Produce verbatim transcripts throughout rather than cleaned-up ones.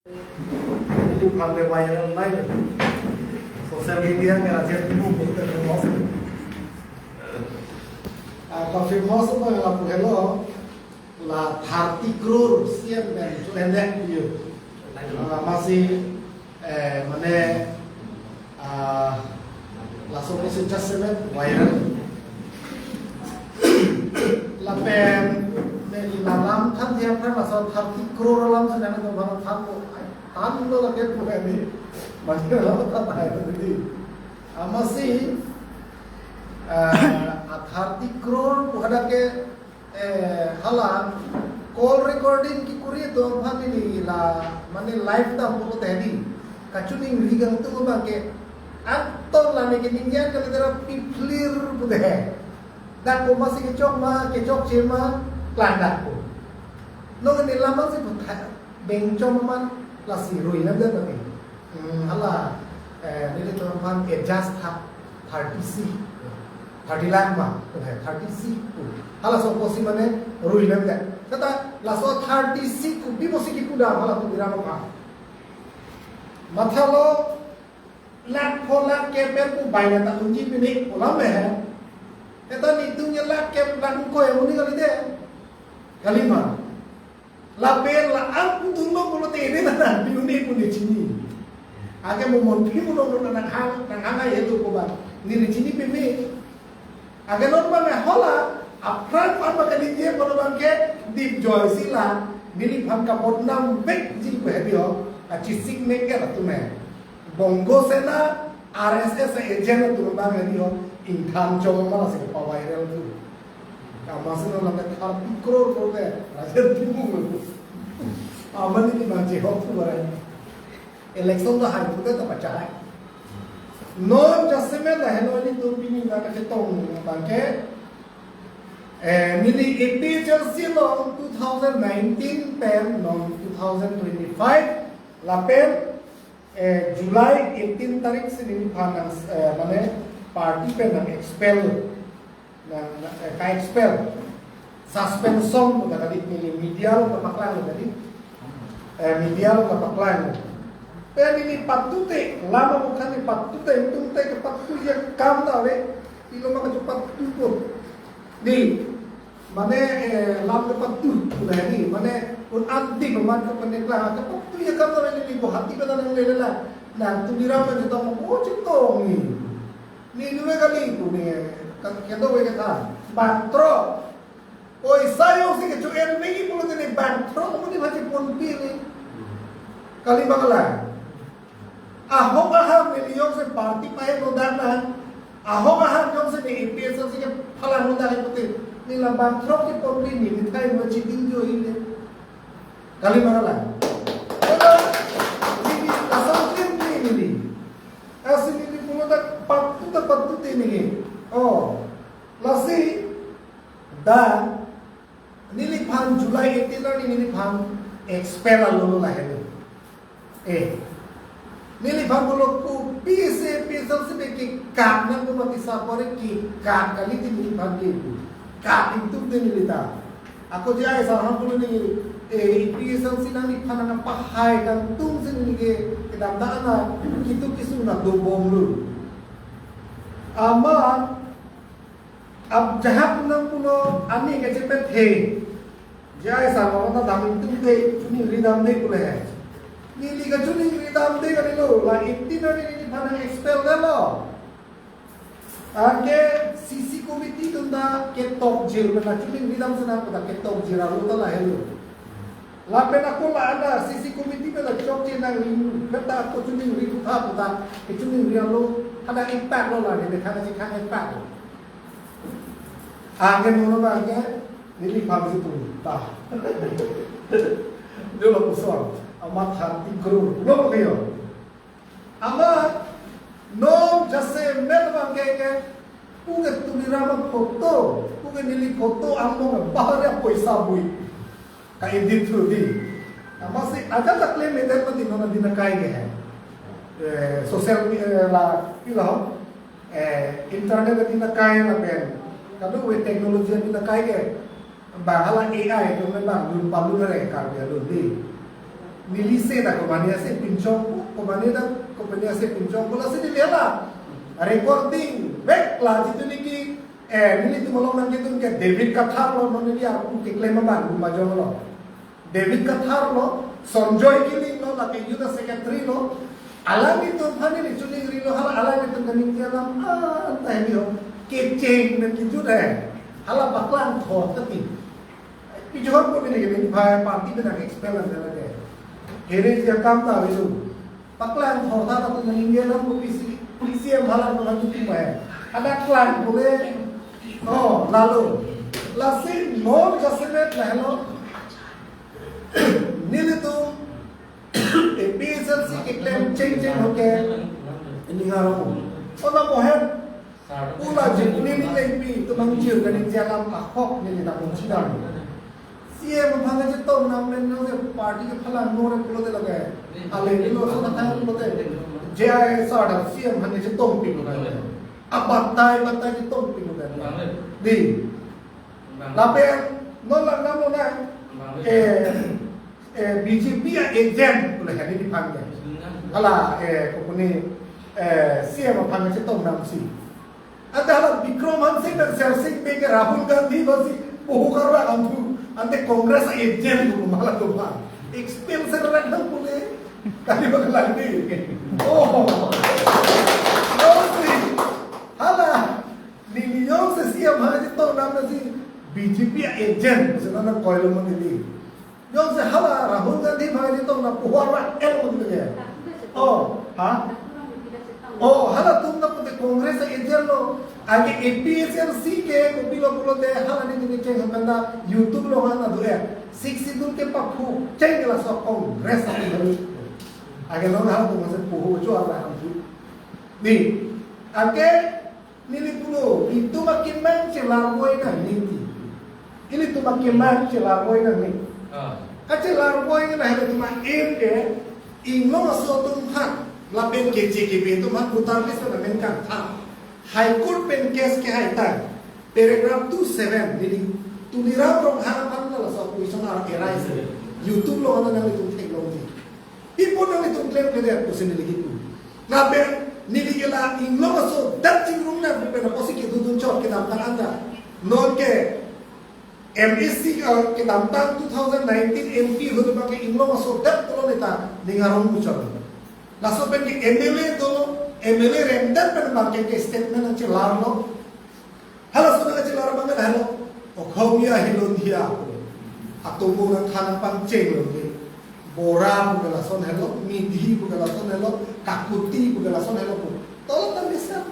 Ini pande viral nai. Social media ke raja timu bukan famous. Ah, ka famous apa yang lapu helo? La thirty crore C M pen tu endek dia. Ah, masih, eh, mane, ah, laso ko sejak semen viral. Lapen, ne di lalam than dia kan laso thirty crore alam senang itu baru than ko. Ai, than lo lagi tu kan ni. Masih lo than ai tu di. Ah, masih, ah, thirty crore pu hadak ke, eh, hala call recording kekuri atum aphan neli la, mane live ta mo tadi. Kachiningri kangtung abang ke, anton la ne keningjean kali dera piplir pu de. Dak ko masih kechok ma, kechokche ma, klang dak ko. Nong ne lama si pu tha, bengchom man, lasi rui nam de tadi. Hmm, hala, eh, nelitum aphan adjust tha, thirty C, thirty lakh ma, eh, thirty C pu. Hala so ko si mane rui nam de. Kata, laso thirty C ko pi mo si kipu dam, hala tu biram aphan. Mathalo, lakh pho lakh ke pen pu bai na ta unji pini, olam me he. Eta netum ke lakh ke lakh ko ya muni kali de. Kali ma. Lapen la-an pudun lo pulote ini na na, pi-un-e pu ne chini. Ake mo mon pi mo lo na na hang, na hang ai itu ko ba. Neli chini peme. Ake non ba na hala, aphrang pan ba kaningje pu lo abang ke, Deep Joy si la, neliphan kabodnam vekji pu he di ho, achisik mek ke la tu me. Bongo Sena, R S S agent atum abang he di ho, ingthan chong ma lasi pa viral tu. Kamasih na lammet thirty crore ko de, raja timu. Aman ini bang jehok tu barai. Election dah hai tu de ta pachai. Non jasemet la heno ini tu pini na kachetong abang ke. Eh, neli A P H L C along two thousand nineteen pen non two thousand twenty-five lapen eh, July eighteen tarik si neliphan nang, eh, mane party pen nang expel, nang, nang, eh, ka-expel, suspension pu tadi neli media along kapaklang tadi, eh, media along kapaklang. Pen neli patute, lama bukan neli patute, ingtungte ke patu ya kam ta le, ilo maka cepat tutup. Di, mane, eh, lam ke patu, udah ni, mane, un anti pemat ke peniklah, ke patu ya kam orang ini Guwahati ke tanang lele lah. Nah, tu di ramen kita mau, oh, cetong ni. Ni dua kali tu ni, kita we kata, bangkrut. Oi, sayang si kecuali ni pulo ni bangkrut, kamu ni masih pun pilih. Kali bangla. Ahok aham neli jongsi party pahe rodak na. Ahok aham jongsi ne A P H L C ke phalang rodak ke pute. Neli la bangkrut ke pon neli, neli thai ma cheating jo ini. Kali mana la? Neli kasam krim neli. Asi neli pulo ta patu ta patu te neli. Oh. Lasi da neliphan July eighteen arni neliphan expel alo lahelo. Eh. Neliphan pulo ko P C P C si be ke kat nang ko mati sapore ke kat kali di neliphan ke. Kat itu de nelita. Ako jai sarham pulo ni, eh, P C si nangliphan nangpahai kangtung si neli ke kedam da na kitu kisu na dobom lo. Amat Ab jahak nang puno ani kachepet he. Jai sama orang ta dam itu ke chuningri damde pule he. Neli kachuningri damde kali lo, la eighteen arni neliphan nang expel de lo. Anke C C committee atum ta ketok jir mena chuningri dam sena kota ketok jir alo ta lahelo. Lapen ako la-an ta C C committee pen ta chokche nangri, pen ta ako chuningri putha putha, kechuningri alo, hana impact lo la, ne khana si khang impact lo. Anke nono ba anke, neliphan si pun ta. Dia lo pusong, amat thirty crore, lo kayo. Amat, non jasemet abang ke ke, puke Tuliram aphoto, puke neli photo angbong bahar ya poisa bui. Ka-edit through di. Amat si ajat ta claim edit mati non adi nakai ke he. Eh, social media la, pila ho. Eh, internet adi nakai lapen. Kadu we technology adi nakai ke. Bang hala A I, tu memang dun palu re kar dia dun di. Neli se ta komane ase pinchong, komane ta komane ase pinchong, kola si neli hala recording vek la jitu niki, eh, nelitum along nangkedun ke David Kathar lo, non neli arpu keklem abang Lumajong lo. David Kathar lo, Sanjoy Killing lo, lake youth secretary lo, alanglitum aphan neli chuning rilo, hala alanglitum kaningje alam, ah, ta hemi ho, kecheng pen kejut hai, hala paklang thot tati. Pi jor ko bini ke bini bhai party bini ke expel an lage. Here dia kam ta bisu. Paklang thor ta tu ningje alam ko P C, P C M hala ko tu tu mai. Ada klang pule. Oh, lalu. Lasi non jasemet lahelo. Nelitum A P H L C keklem cheng cheng hoke. Ini ngaro. Ona mohen. Ula je neli lengpi tumang jir kaningje alam ahok neli ta pon chidam. C M aphan kachetong nam pen nang je party kephalang nore pulote lake. Ale ni lo sa thang pulote. J I S R ta C M aphan kachetong pi lo kan. Abatai batai chetong pi lo kan. Di. Lapen non lang nam lo na. Eh, eh, B J P a-agent pule hadi di phan ke. Hala, eh, kopune, eh, C M aphan kachetong nam si. Ante hala Bikram Hanse pen Selsing Bey ke Rahul Gandhi basi poho karwa anthu, ante Congress a-agent tu mala tu ba. Expel se rak nang pule. Kali bang lagi. Oh. Oh, si. Hala. Neli jongsi C M aphan kachetong nam si B J P a-agent. Sena na koilo mo neli. Jongsi hala Rahul Gandhi aphan kachetong na puhar rak el mo neli. Oh, ha? Oh, halatum ta pute Congress a-agent lo. Ake A P H L C ke kopilo pulote hala neli kecheng sampai ta YouTube along na do ya. Sixth Schedule kepaphu cheng ke laso Congress a-agent. Ake lo halatum masa puhu cho apa ham tu. Ni, ake neli pulo, itum akemang chelar boi nang niti. Ilitum akemang chelar boi nang ni. Ah. Kachelar boi nang halatum aim ke, inglong aso atum aphan, lapen K J K B atum aphan, voter list pen amen kangtham. High Court pen case kehai ta. Paragraph two seven, neli Tuliram Ronghang aphan laso question ar arise. YouTube along nang nelitum theklong ni. Ipo nanglitum klemkledet pusi neli kipu. Lapen neli ke la inglong aso dak chingrum na pen apotsi kedodun chot kedamtang anta. Non ke M A C, eh, kedamtang two thousand nineteen M P ahut abang ke inglong aso dak tolo neta ning arong muchot. Laso pen ke M L A dolo, M L A remdet pen abang ke, ke statement nangchelar lo. Halaso nangchelar abang ke halo. Okhomia Hilondia. Atum nangkhan pangcheng lo ke. Bora pu ke lason helo, Meitei pu ke lason helo, Kakuti pu ke lason helo pu. Tolo ta bisa.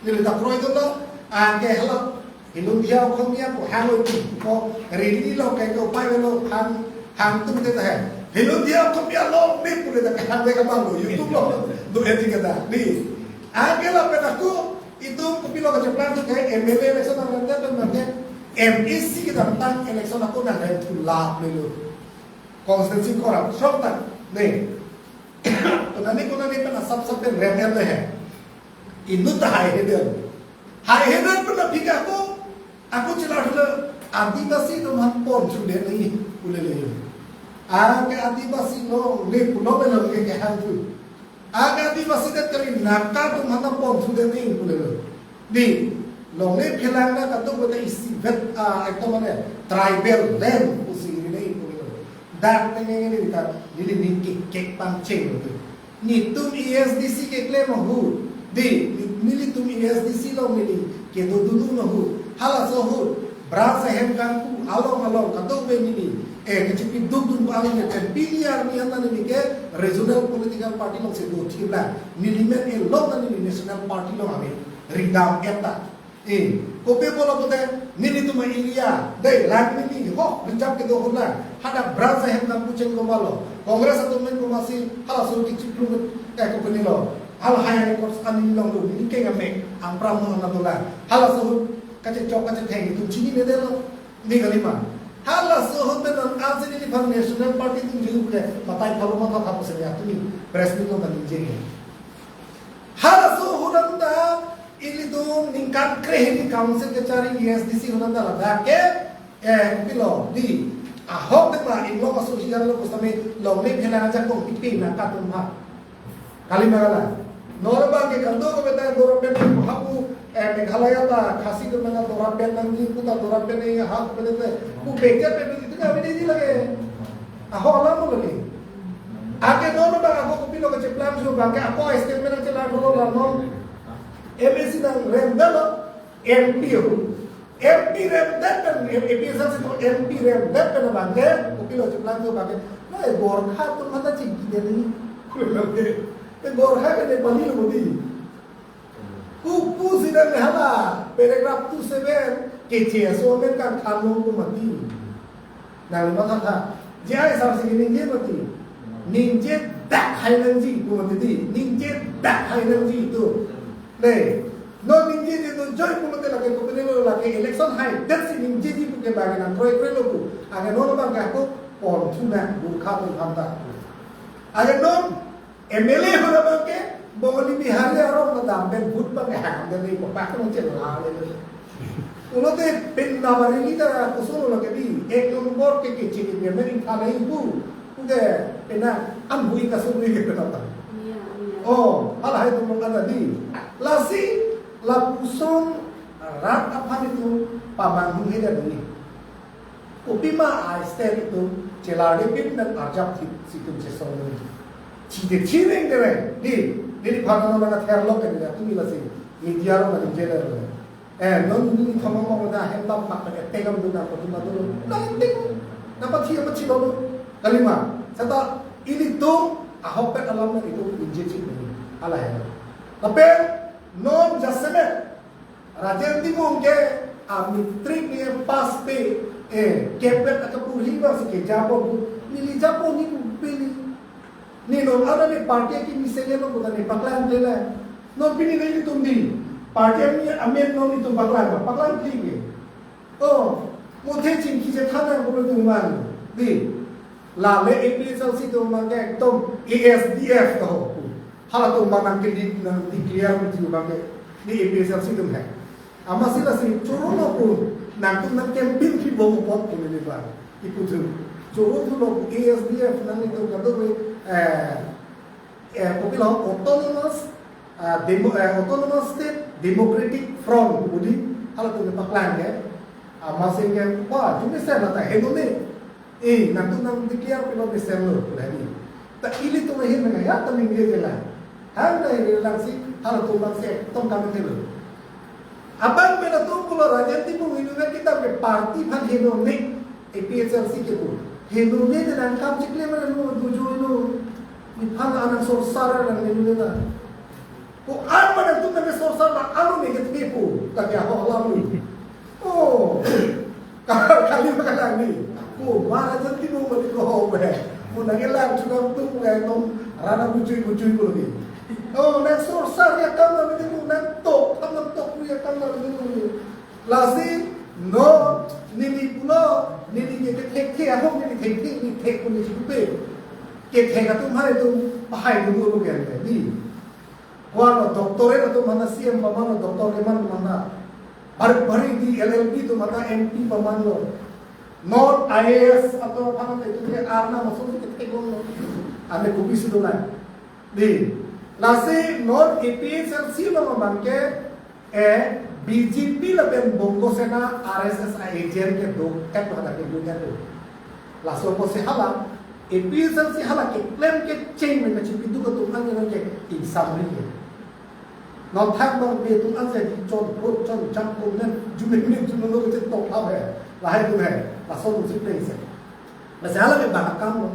Neli ta kroidun lo, anke helo. Hilondia Okhomia pu hang oi pu. Ko rally lo ke ko pai lo hang, hang tum te ta hai. Hilondia Okhomia lo me pu le ta hang de ka bang lo. YouTube lo. Do eti ka ta. Ni. Anke lapen ako itum kopilo kacheplang tu ke M L A election nang rem pen mate M A C kedamtang election ako nang rem tu lap lelo. Constituency korap short ta. Ne. Konani konani pen asap sap pen rem em le he. Inut ta hai heden. Hai heden pen aphi ke ako, ako chelar le Adivasi atum aphan pon chude nai pule le. Anke Adivasi lo le pulo le lo ke kehang tu. Anke Adivasi det kali naka atum aphan pon chude nai pule lo. Di, longle phelang na kadokave ta isivet, ah, ekdom mane tribal land pusi ri nai pule lo. Dak tengeng neli ta, neli ning kek kek pangcheng lo. Netum A S D C keklem ahut. Di, nelitum A S D C along neli kedodun ahut. Halaso ahut. Branch ahem kangpu along along kadokave neli, eh, kachepidukdun pu along ke pini arni anta neli ke regional political party alongsi dothip lang. Neli men elong ta neli national party along ave. Ridam eta. Eh, kopi pulo pute nelitum area. Dei, lang neli ho, rijap kedo ahut lang. Hadak branch ahem kangpu cheng komatlo. Congress atum men komatsi halaso kichiplung, eh, kopinilo. Hala higher courts ani long do. Neli ke ngamek. Ampram mo na dolang. Halaso ahut. Kachechok kachetheng itum chininedetlo. Ni kalima. Halaso ahut pen non ansi neliphan National Party atum julu ke matai pharo matha thap pusi atum press meet along kaningje. Halaso ahut anta ilitum ningkan krehini council kechari A S D C ahut anta ladak ke, eh, kopilo di. Ahok tema inglong association lo pusitame longle phelang ajakong pipi nangkat atum ha. Kalima kala. Non abangke kado ko beta Dorapen hapu, eh, Meghalaya ta Khasi atum nang Dorapen nangji, puta Dorapen nang ha ko beta. Ku beker pe itu ka bini di lagi. Ahok alam lo lagi. Ake non abang ako kopilo kacheplang su abangke ako statement nangchelang lo la non. M A C nang rem dalo. M P ho. M P remdet pen, M-, A P H L C to M P remdet pen abangke, kopilo cheplang to abangke. Na, eh, Gorkha atum mata chingki deni. Eh, Gorkha ke Nepali lo modi. Ku, ku sidang hala, paragraph two seven, ke che so men kan khan lo ko mati. Nang matha tha. J I sir si ningje mati. Ningje dak hai nangji ko mati di. Ningje dak hai nangji to. Dei. Non ningjeji to joi pulote lake kopine lo lake election hai. Dak si ningjeji puke bagi nang kroi kroi lo pu. Ake non abangke ako pon thu na Gorkha atum aphan ta. Ake non M L A hora abangke, Bongali Bihari arong na dam pen vote abangke hang pen ni papak nung chen la le. Pulote pen na bari ni ta koson lo ke di, ek nombor ke ke chini ni meri tha nai bu. Puke pen na an bui ka su bui ke pen ta. Iya, iya. Oh, hala hai tu mong ada di. Lasi, lapuson rat aphan itum pamanghu he di. Kopima ai stand itum chelarde pin dan arjap thip si itum chesong nung. Chide chireng de reng. Di, di di phana nang ather lok kan ya tumi lasi. Media lo mani jele lo. Eh, non ni thomong mong da hem tam pak ke tegam du na ko tuma du. Na ting. Na pa thi pa thi lo. Kalima. Seta ilitum ahok pet alam na itum inje chik ni. Ala hai. Lapen non jasemet Rajen Timung ke a matric ni pass pe, eh, kepet akapurhi ba si ke japo bu, neli japo ni bu pini. Ni non ada ni party ki misele lo bukan ni paklang tele. Non pini ni tum di. Party ni amen non ni tum paklang ba, paklang pini. Oh, muthe chingki je thana bulu tum man. Di. Lale A P H L C atum abangke ekdom A S D F to. Halatum abang nang kili nang declare uji abangke ni A P H L C atum he. Amatsi lasi choro lo pu nangtum nang campaign kibom apot pu neli ba. Ipu thu. Choro thu lo pu A S D F nanglitum kadokave, eh, eh, kopilo autonomous, ah, demo, eh, Autonomous State Democratic Front pu di halatum paklang ke. Amatsi ke, wah, jumesen lata heno ni. Eh, nangtum nang declare pilo mesen lo, pulani. Ta ilitum ahin nang ya, ta ningje jela. Hang ta hiri lang si, halatum lang si, tong kami telo. Abang pen atum pulo Rajen Timung hinu na kita ke party aphan heno ni, A P H L C ke pu. Heno ni de nang kam chikle mana lu, dujo lu. Ni phan anang sorsar nang heno ni na. Ko an mana tum nang sorsar na anu ni ke tepu, ta kya ho lam ni. Oh, kali ma kali ni. Ko mara Rajen Timung mati ko ho be. Mo nang elang chunam tum ngai tom rana bujui bujui ko ni. Oh, nang sorsar ya kam na mati ko nang tok, kam nang tok ya kam na mati ko ni. Lasi, no, neli pulo, neli ke thekthe ahok neli thekthe, neli thek ko ni chupe. Ke thek atum hai tum, pahai dulu lo ke ni. Kuan lo doctorate atum mana C M paman lo doctor keman mana. Bari bari di L L B atum mana M P paman lo. Non I A S atum mana itu ke arna masuk ke thek lo. Ane kopi situ lai. Di. Lasi non A P H L C lo abangke, eh, B J P lapen Bongo Sena R S S a agent kedo kat lo ada kedo kat lo. Laso ko si hala, A P H L C hala keklem kecheng me kachipi duk atum an ke ingsam ri. Non thak bang be atum an si chon hot chon jam ko nen jume me jume lo ke tok la he. Lahai tu he. Laso tu si pleng se. Masi hala ke bang akam lo.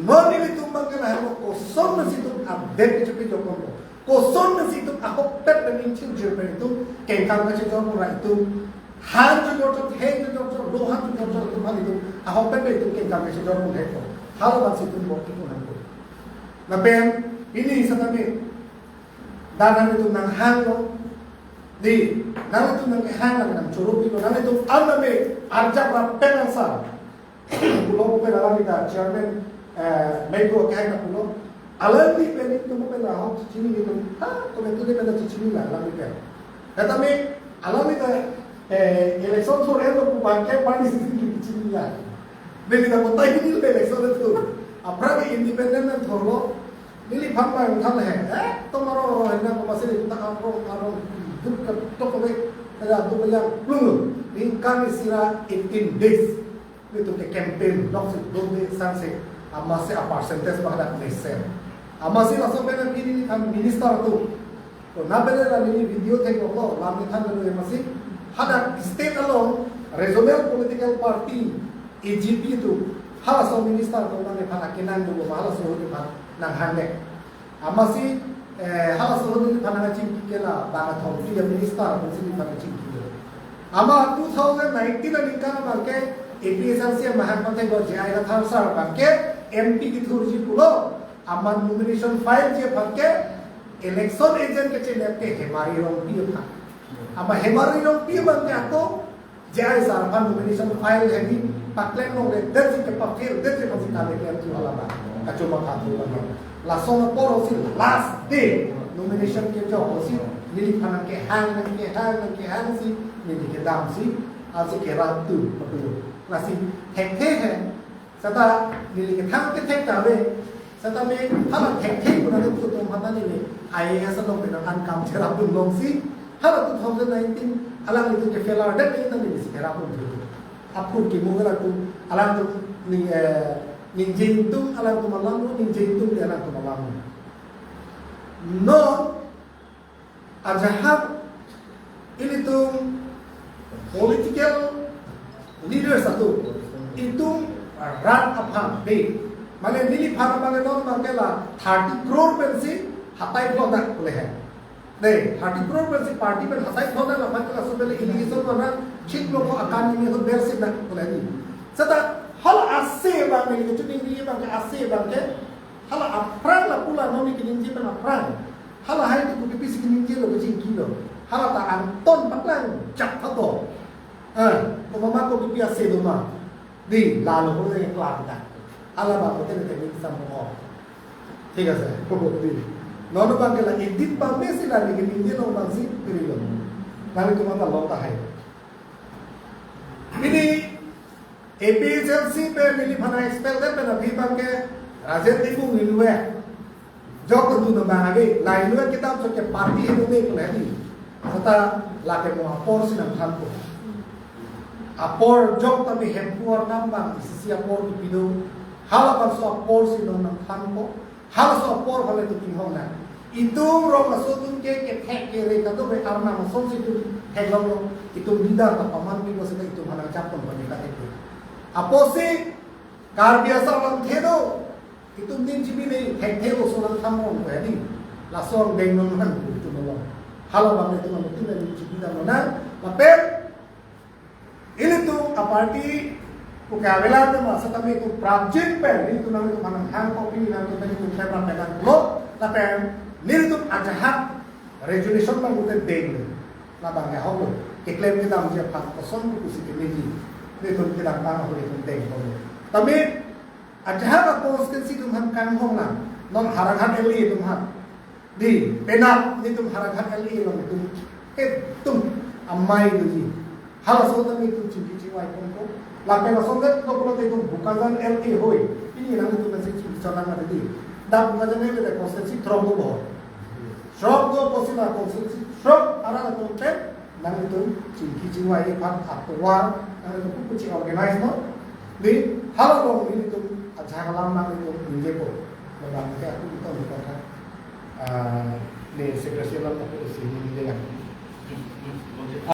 Non ilitum abangke lahai lo koson masi itum update kechipi jokon lo. Koson masi itum ahok pet pen ingching jir pen itum kengkang kachejor pura itum. Han jujor jor, hei jujor jor, lo han jujor jor itum han itum. Ahok pet pen itum kengkang kachejor pura itum. Hal bang si itum bok itum han ko. Lapen, ini setame. Dan han itum nanghang lo. Di, nang itum nanghang nang nang choro pilo. Nang itum an name arjap rap pen ansar. Pulo pen alam ita chairman, eh, Maigo kehai na pulo. Alam ni pen ni tum pen ahok chini ni tum. Ha, to pen tu ni pen chini la alam ni pen. Kata me alam ita, eh, election for end of bank ke pani sisi ni chini la. Neli ta kotai hini le election tu. Aphrang ke independent pen thorlo. Neliphan mai uthal he. Eh, tomaro ro hena ko masih ta arong arong duk ke tok le. Ada tu yang plung. Ningkan isi ra eighteen days. Nelitum ke campaign dok si dum de sang si. Amatsi a percentage ba hadak mesen. Amatsi laso pen neliphan minister tu. To na bele la neli video theklonglo, lam ni than lo amatsi. Hadak state along regional political party, A G P tu, halaso minister to nangliphan akenang dolo, halaso neliphan nanghang le. Amatsi, eh, halaso neliphan nangchingki ke la bang athom pi a minister pensi neliphan nangchingki dolo. Amat two thousand nineteen aningkan abang ke A P H L C amahang panthe go J I Kathar sir abang ke M P kethurji pulo. Amat nomination file ji aphan ke election agent kechenep ke Hemari Rongpi aphan. Amat Hemari Rongpi abang ke ako J I sir aphan nomination file hedi paklem longle, det si kepa-fail, det si pasi kale klem tu hala abang. Kachoma katu abang. Lason apor si last day nomination kejok si neliphan nangkehang, nangkehang, nangkehang si neli kedam si, ansi kerap tu, betul. Lasi thekthe he, seta neli kethang kethek ta ave. Seta me hala thekthe kuna de putum hata neli I A S along pen an kam cherap dun long si. Hala two thousand nineteen alanglitum ke failure det neli ta neli si kerap dun tu. Apur ke mo alanglitum, alanglitum ning, eh, ningje ingtung alanglitum alam lo, ningje ingtung le alanglitum alam lo. Non ajahak ilitum political leaders atum, itum rat aphan be. Mane neliphan mane non abang ke la thirty crore pensi hatai phlok dak pule he. Dei, thirty crore pensi party pen hatai phlok dak, la abang ke la so pele election mana chiklo ko akan ini hut ber sip dak pule ni. Seta hala ase abang ni, kechuning ni abang ke ase abang ke, hala aphrang la pu la non ni keningje pen aphrang. Hala hai tu kopi pisi keningje lo, kachingki lo. Hala ta angton paklang jak tha to. Eh, ko mama kopi pi ase do ma. Dei, lalo ko le klang ta. Hala ba ko tene tene sam ko. Thik ase, ko ko dei. Non abang ke la edit abang me si la ni keningje lo abang si piri lo. Nangtum anta lo tahai. Pini A P H L C pen neliphan expel det pen aphi abang ke Rajen Timung neli ve. Jok kedun abang ave, la neli ve kedam so ke party he neli pu hedi. Seta lake mo apor si nangthanpo. Apor jok tame Hemphu arnam abang, isi isi apor kipi do. Halabangso apor si non nangthanpo. Halaso apor hale tu tinghong na. Itum rong aso atum ke kethek kere kadokave arnam asonsi itum theklonglo. Itum leader ta paman pi ko seta itum hanang chapon pameka theklong. Apotsi Karbi asar lamthe do. Itum nin chibi ne thekthe lo, so nangthan rong ko ya di. Lason deng non han itum lo. Halabang itum lo tin nin chibi dam lo na. Lapen ilitum aparty pu ke avelang tema setame itum prapjin pen, ilitum nangtum hanang hang kopi nangtum pen itum pemra pen nanglo, lapen nelitum ajahak resolution nangtum denglo. Labang ya holo, keklem kedamji aphan koson pu pusi kemeji. Nelitum kedam tang holo itum denglo. Tame ajahak a constituency atum aphan kanghong lang, non Howraghat L A atum aphan. Di, penap nelitum Howraghat L A along itum, eh, itum amei doji. Halaso tame itum chingki chingvai ponpo. Lapen asonte doklo te itum Bokajan L A hoi. Pini nangtum message chingki chonang adi di. Dak Bokajan L A constituency throk do bo. Throk do apotsi la constituency throk arat atum pen nangtum chingki chingvai aphan atovar nangtum pupuchi organize non. Di, hala along nelitum ajahak alam nangtum ningjepo. Labang ke aku itum itum kan. Ah, ne secretary alam aku isi ningje lang.